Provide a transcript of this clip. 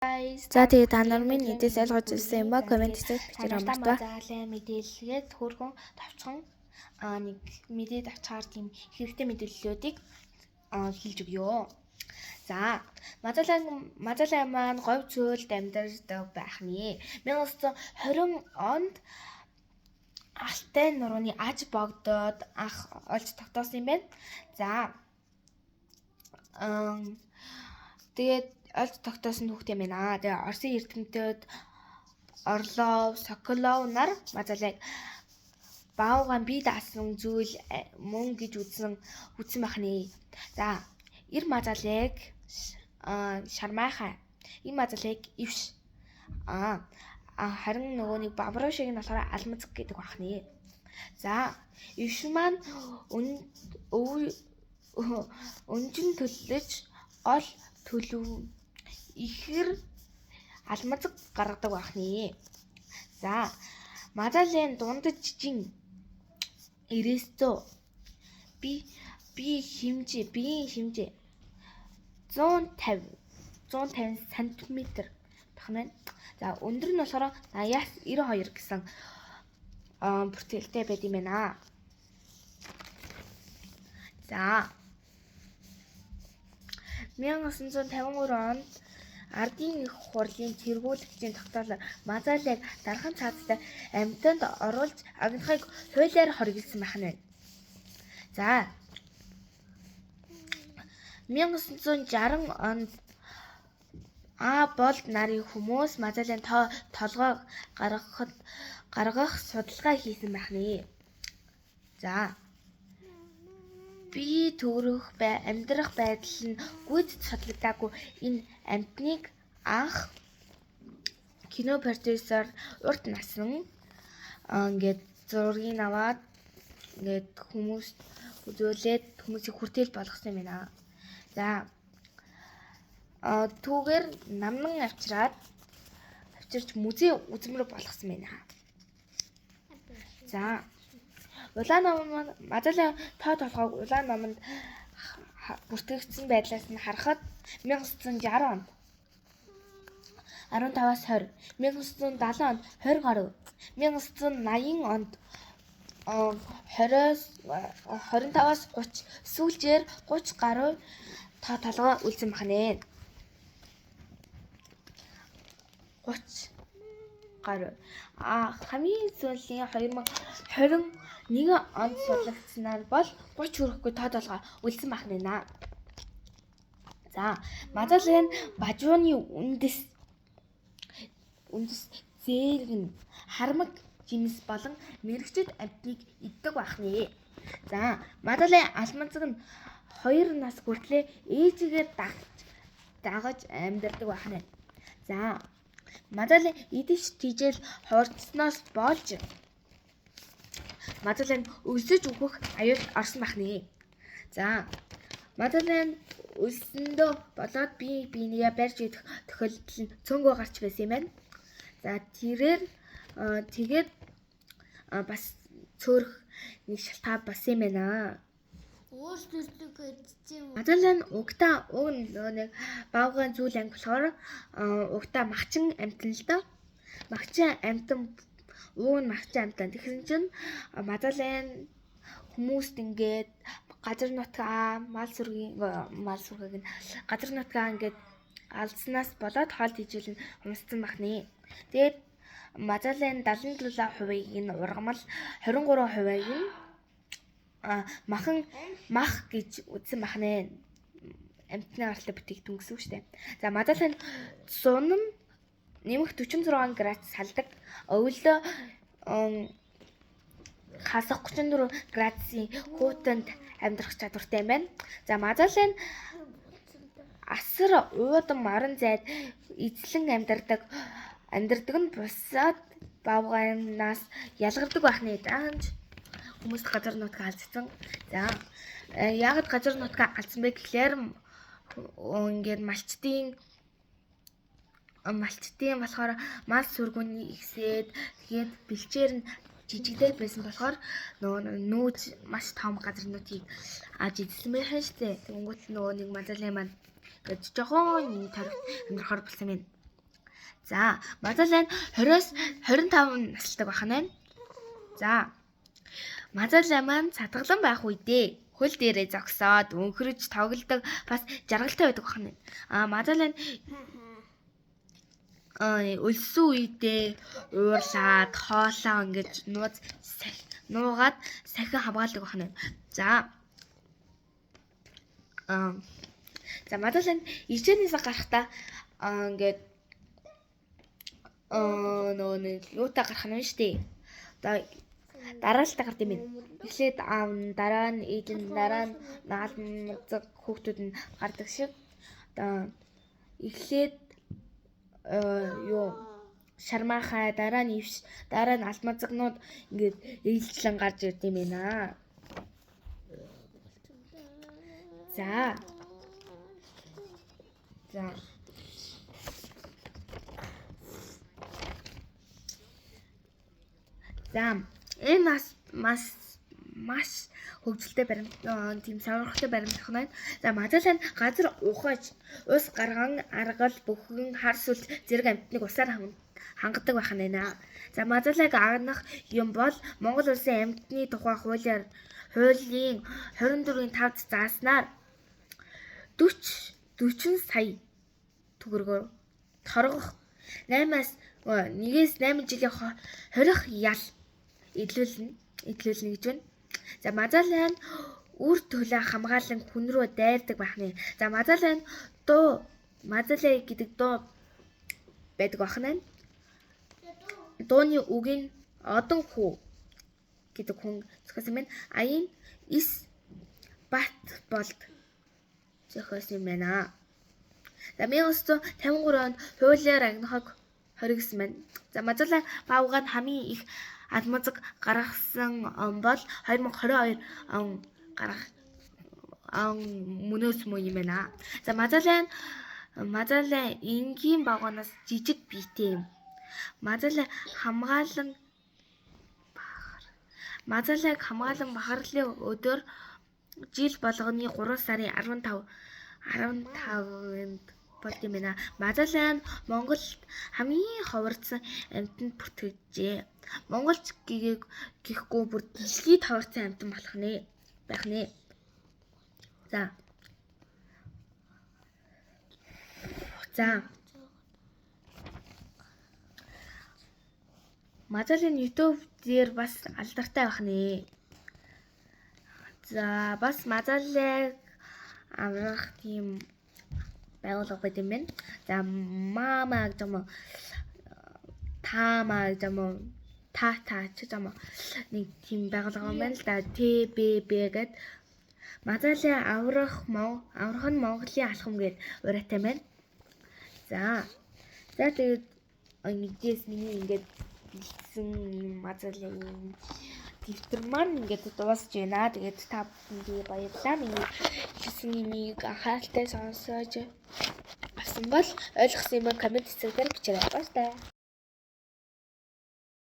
За, тэгээ та нар минь эдээс ойлгож ирсэн юм ба коммент хэсэгт Та бичээрэй нартай мартаа. Мазаалаа мэдээлэлгээд хөөрхөн товчхон нэг мэдээд авчаар тийм хэрэгтэй мэдээллүүдийг хэлж өгье. За, Мазаалаа маань говь цөөлд амьдардаг байх нэ. 1920 онд Алтай нурууны аж богдод анх олж тогтоосон юм байна. За, тэгээд олж тогтоосон хүүхдээ юм байна. Тэгээ Оросын эрдэмтдүүд Орлов, Соколов нар Мазаалайг баавгайн бие даасан зүйл мөн гэж үзсэн байх нэ. За, эр Мазаалайг шармайхай. Энэ Мазаалайг эвш. Аа харин нөгөө нэг бавруу шиг нь болохоор алмазг гэдэг байх нэ. За, эвш маань өнжин төлөж гол төлөв ихэр алмазг гаргадаг байх нэ. За, Мазаалын дундаж жижиг 90-100 биеийн хэмжээ 150 сантиметр байх нь. За, өндөр нь болохоор 80-аас 92 гэсэн бүртгэлтэй байд юм байна. За, 1953 онд Ардын их хурлын тэргүүлэгчийн тогтоолоор Мазаалайг дархан цаазтай амьтанд оруулж агнахыг хуулиар хориглосон байх нь байна. За, 1960 онд А болд нарын хүмүүс Мазаалайн толгой гаргах судалгаа хийсэн байх нэ. За, бие төрөх амьдрах байдал нь гүйцэд судлагдаагүй энэ амьтныг анх кино продюсер урт насан ингээд зургийг аваад ингээд хүмүүст үзүүлээд хүмүүсийг хүртээл болгосон юм байна. За, түүгээр намнан авчирч музей үзмэр болгосон байна. За, улаан ном маань Мазаалын тоо толгойг улаан номонд бүртгэгдсэн байдлаас нь харахад 1960 онд 15-аас 20, 1970 онд 20 гаруй, 1980 онд 20-оос 25-аас 30, сүүлчээр 30 гаруй тоо толгой үлдсэн байна. 30 гаруй. Хамгийн сүүлийн 2021 онд судлагдсанаар бол 30 хүрэхгүй тоо толгой үлдсэн байх нэ. За, Мазаалын бажууны үндэс зээг нь хармаг жимс болон мэрэгчид амьтныг иддэг байх нэ. За, Мазаалын алмазаг нь 2 нас хүртлээр ээжигээ дагаж амьдардаг байх нэ. За, Мазаалын идэж тижэл хуурдсанаас болж Мазаалын өлсөж үхэх аюулд орсон байх нэ. За, Мазаалын өлсөндөө болоод бие биенийгээ барьж идэх тохиолдол нь цөөнгөө гарч байсан юм байна. За, тэрээр тэгээд бас цөөрөх нэг шалтгаан болсон юм байна. Мазаалын угтаа уг нөгөө нэг баавгайн зүйл анги болохоор угтаа махчин амьтан л доо. Махчин амьтан ууг нь махчин амьтан. Тэгсэн чинь Мазаалын хүмүүст ингээд газар нутгаа мал сүргийг нь газар нутгаа ингээд алдсанаас болоод хоол тэжээл нь хумссан байх нэ. Тэгээд Мазаалын 77%-ийг нь ургамал, 23%-ийг нь махан мах гэж үзсэн байх нэ. Амьтны гаралтай бүтээгдэхүүн гэсэн үг шүү дээ. За, Мазаалын зун нь нэмэх 46 градус салдаг. Өвөлдөө хасах 34 градусын хүйтэнт амьдрах чадвартай юм байна. За, Мазаалын асар уудам орон зайд эзлэн амьдардаг нь бусад баавгайнаас ялгардаг байх нэ. Даанч хүмүүс газар нутгаа алдсан. За, яагаад газар нутгаа алдсан бэ гэхлээр ингээд малчдын болохоор мал сүргүүний ихсээд тэгээд бэлчээр нь жижиглээд байсан болохоор нөгөө нүүж маш том газар нутгийг аж эзэлсэн байх нь шүү дээ. Тэнгүүт нөгөө нэг Мазаалын маань гэж жохон юм торогт амьдрахаар болсон юм. За, Мазалай нь 20-оос 25 наслдаг байх нь байна. За. Мазалай маань садгалан байх үедээ хөл дээрээ зогсоод өнхөрж тоглодог бас жаргалтай байдаг байх нь. А Мазалай нь өлссөн үедээ уурлаад хоолоо ингэж нууц нуугаад сахин хамгаалдаг байх нь. За. За Мазалай нь ичээнээс гарахдаа ингээд нөгөө нэг юутай гарах нь шүү дээ. Одоо дараалалтай гард юм байна. Эхлээд аав нь, дараа нь ээж нь, дараа нь наалмцаг хүүхдүүд нь гардаг шиг. Одоо эхлээд юу шармаахай, дараа нь ивш, дараа нь алмазгнууд ингээд ээлжлэн гарч ирд юм байна. За. За. За энэ бас маш маш хөгжилтэй баримт тийм сонирхолтой баримт байна. За мазалай нь газар ухаж ус гарган аргал бүхэн хар сүлд зэрэг амьтныг усаар хангадаг байх нь байна. За мазалайг агнах юм бол Монгол улсын амьтны тухай хуулийн 24-ийн 5-д зааснаар 40 сая төгрөгөөр торгох 8-аас 1-ээс 8 жилийн хорих ял эдлүүлнэ гэж байна. За мазалай нь үр төлөө хамгаалан хүн рүү дайрдаг байх нэ. За мазалай нь дуу мазалай гэдэг дуу байдаг байх нь. Дууны үг нь одон хүү гэдэг хүн зохиосон байна. Аян ис бат болд зохиосон юм байна. За 1953 онд хуулиар агнахыг хоригдсон байна. За мазалай баавгай нь хамгийн их алмазаг гаргасан он бол 2022 он гарах он мөнөөс мөн юм байна. За мазалай энгийн баавгайнаас жижиг биетэй юм. Мазалай хамгаалан бахар. Мазалайг хамгаалан бахарлын өдөр жил болгоны 3 сарын 15-нд болд юм байна. Мазалай нь Монголд хамгийн ховордсон амьтанд бүртгэжээ. Монголч гэхгүй бүр дэлхийд ховордсон амьтан болох нэ. Байх нэ. За. За. Мазалын YouTube дээр бас алдартай байх нэ. За бас мазалайг аврах тийм байгууллага байт юм байна. За мама гэж юм уу? Таама гэж юм уу? Та ч юм уу? Нэг тийм байгууллага юм байна л да. ТББ гэд мазалай аврах нь Монголын алхам гэд ураатай байна. За. За тэгээд нэгдээс миний ингээд бэлдсэн юм мазалын дэвтэр маань ингээд дуусч байна. Тэгээд та бүхэндээ баярлалаа. Миний хэлсэн юмыг анхааралтай сонсож авсан бол ойлгосон юм коммент хэсгээр бичээрэй. Баярлалаа.